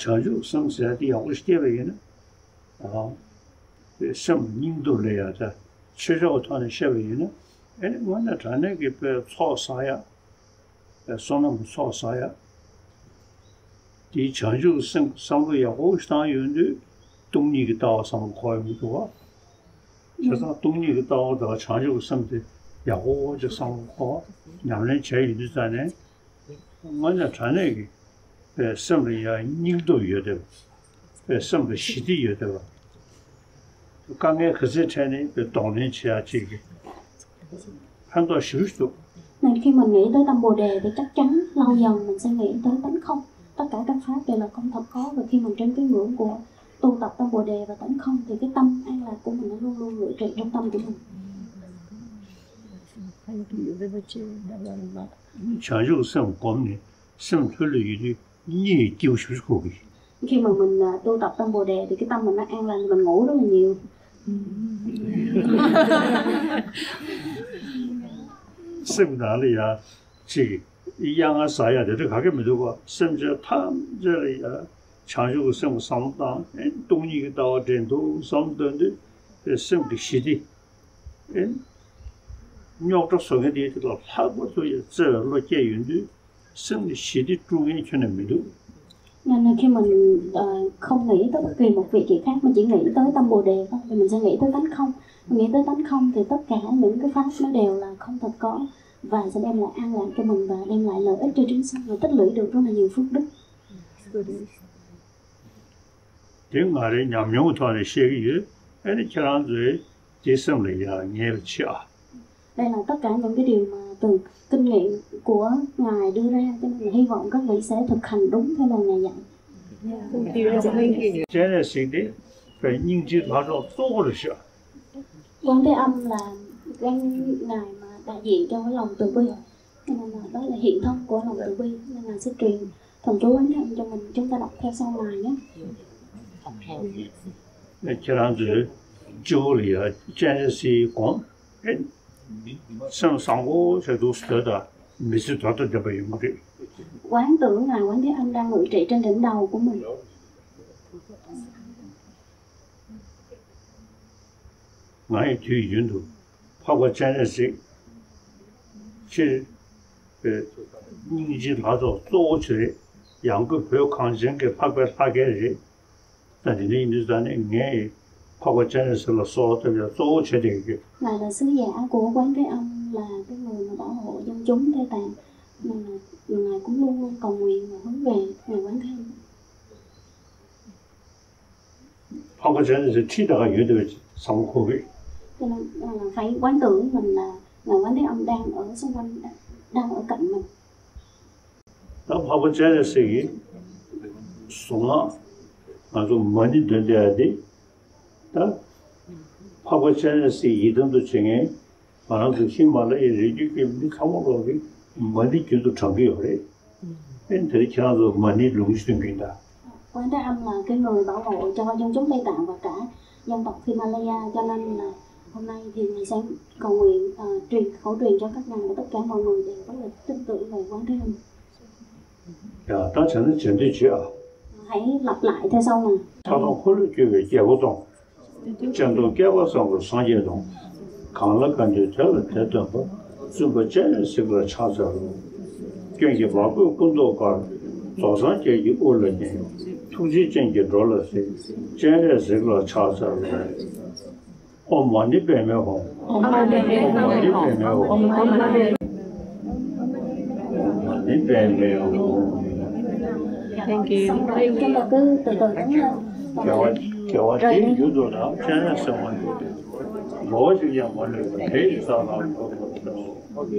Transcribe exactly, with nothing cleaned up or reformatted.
བྱང་ཆུབ་སེམས་ཟེར་ཡ་དེ་ཡག་པོ་ཞིག་སྐྱེས་པ་ཡིན་ན། ཨ། སེམས་སྙིང་སྟོབས་ལ་ཡ་ད་ཆོས་ཕྱོགས་ཀྱི་ཐོག་ནས་བཤད་པ་ཡིན་ན། ཨེ་ནི་དངོས་གནས་དྲང་གནས་ཀྱི་དཔེ་ཚོགས་བསགས་ཡ། བསོད་ནམས་ཚོགས་བསགས་ཡ། དེའི་བྱང་ཆུབ་སེམས་བསམ་བློ་ཡག་པོ་ཞིག་བཏང་ཡོང་དུས་སྟོང་ཉིད་ཀྱི་ལྟ་བ་བསམ་བློ་འཁོར་ཡོང་གི་འདུག་བ། བྱས་ཙང་སྟོང་ཉིད་ཀྱི་ལྟ་བ་དང་བྱང་ཆུབ་ཀྱི་སེམས་དེ་ཡག་པོ་ཅིག་བསམ་བློ་འཁོར་བ་ཉམས་ལེན་བྱས་ཡོང་དུས་ཙང་ནས། དངོས་གནས་དྲང་གནས་ཀྱི་སེམས་ལ་ཡང་སྙིང་སྟོབས་ཡོད་བསྡད་པ། སེམས་ལ་ཞི་བདེ་ཡོད་བསྡད་པ། དཀའ་ངལ་ག་ཚོད་འཕྲད་ནའི་གདོང་ལེན་བྱེད་ཡག་ཅིག་གི་ཕན་ཐོགས་ཞེ་པོ་ཞིག་འདུག Nên khi mình nghĩ tới tâm Bồ Đề thì chắc chắn lâu dần mình sẽ nghĩ tới tánh không. Tất cả các pháp đều là không thật có, và khi mình trên cái ngưỡng của tu tập tâm Bồ Đề và tánh không thì cái tâm an lạc của mình nó luôn luôn ngự trị trong tâm của mình. བྱང་ཆུབ་སེམས་བསྒོམས་ནས་སེམས་ལྷོད་ལྷོད་ཡོད་དུས་གཉིད་སྐྱིད་པོ་ཞེ་པོ་ཞིག་ཁུག་གི། Khi mà mình à, tu tập tâm Bồ Đề thì cái tâm mình nó an lành, mình ngủ rất là nhiều. སེམས་ནང་ལ་ཡ་ཅིག་གཡང་ང་ཟ་ཡ་དེ་འདྲ་ག་གེ་མི་འདུག་ག་སེམས་ཅན་ཐམས་ཅད་ལ་ཡ་བྱང་ཆུབ་ཀྱི་སེམས་ཀྱི་བསམ་བློ་བཏང་། ཨེ་སྟོང་ཉིད་ཀྱི་ལྟ་བ་འདྲེན་འདུག་བསམ་བཏོན་དུས་སེམས་ཀྱི་ཞི་བདེ། ཨེ། རྙོག་དྲ་བཟོ་མཁན་དེའི་ཐད་ལ་ལྷག་པར་དུ་ཡང་བརྩེ་བའི་བློ་སྐྱེས་ཡོང་དུས་སེམས་ལ་ཞི་བདེ་སྤྲོད་མཁན་ཁྱོན་ནས་མི་འདུག Nên là khi mình ờ, không nghĩ tới bất kỳ một vị trí khác mà chỉ nghĩ tới tâm Bồ Đề thôi thì mình sẽ nghĩ tới tánh không. Mình nghĩ tới tánh không thì tất cả những cái pháp nó đều là không thật có và sẽ đem lại an lạc cho mình và đem lại lợi ích cho chúng sanh và tích lũy được rất là nhiều phước đức. དེ་ང་རའི་ཉམས་མྱོང་གི་ཐོག་ནས་བཤད་ཀྱི་ཡོད། ཨ་ནི་ཁྱེད་རང་ཚོས་དེ་སེམས་ལ་ཡ་ངེས་པ་བྱེད་ཨ། Đây là tất cả những cái điều mà từ kinh nghiệm của Ngài đưa ra, cho nên là hy vọng các vị sẽ thực hành đúng theo lời Ngài dạy. སྤྱན་རས་གཟིགས་དེ་དཔེ་སྙིང་རྗེའི་ལྷ་ཚོགས་གཙོ་བོ་རེད་ཤག Quán Thế Âm là cái ngài mà đại diện cho cái lòng từ bi. Cho nên là đó là hiện thân của lòng từ bi. Nên là sẽ truyền thần chú Quán Thế Âm cho mình, chúng ta đọc theo sau Ngài nhé. ཁྱེད་རང་ཚོས་སྤྱི་བོ་ལ་ཡ་སྤྱན་རས་གཟིགས་དགོངས། ཨེ། སེམས་བཟང་པོ་ཞིག་འདུག་སེ་སྡོད་དང་མི་ཚེ་དོན་དང་ལྡན་པ་ཡོང་གི་རེད། Quán tưởng là Quán Thế Âm đang ngự trị trên đỉnh đầu của mình. ང་ཡི་དུས་རྒྱུན་དུ་འཕགས་པ་སྤྱན་རས་གཟིགས་སྤྱིར་སྙིང་རྗེའི་ལྷ་ཚོགས་གཙོ་བོ་ཅིག་རེད། ཡང་སྒོས་བོད་གངས་ཅན་གྱི་ལྷག་པའི་ལྷ་སྐལ་རེད། ད་དེ་འདྲ་ཡིན་དུས་ཙང་ནས་ངས་འཕགས་པ་སྤྱན་རས་གཟིགས་ལ་གསོལ་བ་བཏབ་ཡ་གཙོ་བོ་བྱས་བསྡད་ཀྱི་ཡོད། Ngài là sứ giả của Quán Thế Âm, là cái người mà bảo hộ dân chúng Tây Tạng. Nên là ngài cũng luôn luôn cầu nguyện và hướng về Ngài Quán Thế Âm. འཕགས་པ་སྤྱན་རས་གཟིགས་ཁྲིད་ད་ག་ཡོད་བསྡད་པའི་བསམ་བློ་འཁོར་གི། Cho nên ờ, phải quán tưởng mình là Ngài Quán Thế Âm đang ở xung quanh, đang ở cạnh mình. ད་འཕགས་པ་སྤྱན་རས་གཟིགས་ཀྱི་གཟུངས་སྔགས་ང་ཚོ་མ་ཎི་འདོན་བསྡད་ཡ་དེ། ད་འཕགས་པ་སྤྱན་རས་གཟིགས་ཡི་དམ་དུ་བྱེད་མཁན་ང་རང་ཚོ་ཧི་མ་ལ་ཡའི་རི་རྒྱུད་ཀྱི་མི་ཚང་མ་ལོག་གི་མ་ཎི་རྒྱུན་དུ་བགྲང་གི་ཡོད་རེད། ཨེ་དེ་རིང་ཁྱེད་རང་ཚོ་མ་ཎི་ལུང་ཞིག་འདོན་གྱིན་གདའ། Quán Thế Âm là cái người bảo hộ cho dân chúng Tây Tạng và cả dân tộc Himalaya, cho nên là hôm nay thì ngài sẽ cầu nguyện, ờ, truyền khẩu truyền cho các ngài và tất cả mọi người đều rất là tin tưởng về Quán Thế Âm. ཡ་ད་བྱས་ན་བྱེད་འདོད་བྱེད་ཨ། Hãy lặp lại theo sau này. ཕྱག་སྟོང་འཁོར་ལོས་སྒྱུར་བའི་རྒྱལ་པོ་སྟོང་། སྤྱན་སྟོང་བསྐལ་པ་བཟང་པོ་སངས་རྒྱས་སྟོང་། གང་ལ་དགའ་འདོད་དེ་ལ་དེ་སྟོན་པ། བཙུན་པ་སྤྱན་རས་གཟིགས་ལ་ཕྱག་འཚལ་ལོ། སྐྱོན་གྱིས་མ་གོས་སྐུ་མདོག་དཀར། རྫོགས་སངས་རྒྱས་ཀྱི་དབུ་ལ་བརྙེས། ཐུགས་རྗེའི་སྤྱན་གྱིས་འགྲོ་ལ་གཟིགས། སྤྱན་རས་གཟིགས་ལ་ཕྱག་འཚལ་ལོ། ཨོཾ་མ་ཎི་པདྨེ་ཧཱུྃ། ཨོཾ་མ་ཎི་པདྨེ་ཧཱུྃ། ཨོཾ་མ་ཎི་པདྨེ་ཧཱུྃ། Thank you. Chúng ta cứ từ từ đứng lên. དགེ་བ་དགེ་བ་འདི་མཇུག་ཏུ་དང་སྤྱན་རས་གཟིགས་དབང་ཕྱུག་གི་ངོ་བོ་ཞིག་ཡང་མ་ལུས་པ་དེ་ཡི་ས་ལ་འགོད་པར་ཤོག